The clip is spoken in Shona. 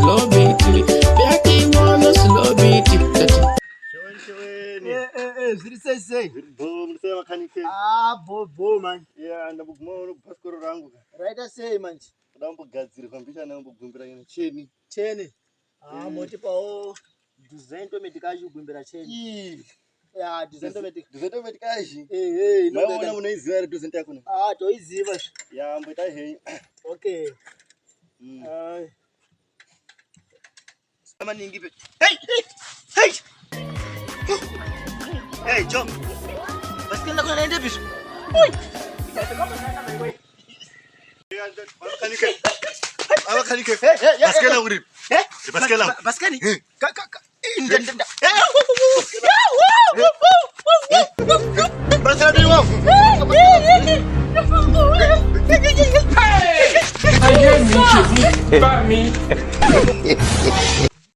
slow beat. Becky wanna slow beat. Sheweni sheweni. Eh, eh, eh, zviri sei sei? Zviri bho muri sei makanike? Ah, bho bho manje. Yeah, ndamboguma uno bhasikoro rangu. Raita sei manje? Kuda kumbogadzirwa mbichana kumbogumbira ina cheni. Cheni. Ah, Eh. motipawo design tomatic kugwimbira cheni. Ii. Ya, design tomatic. Design tomatic ashi. Eh, eh, Maiona inoda. munoiziva here design yakona? Ah, toiziva. Ya, mboita henyu. Okay. Ah. Maningi pe. Hey, hey. Hey. Hey, Joe. Basikeli lako linaenda vipi? Oi. Makanike. Makanike. Hey, hey, hey. Basikeli langu ripi? Eh? Basikeli langu. Basikeli? Eh. Ka ka ka. Nda nda nda. Basikeli langu wangu. Ayé mi ṣe bá mi.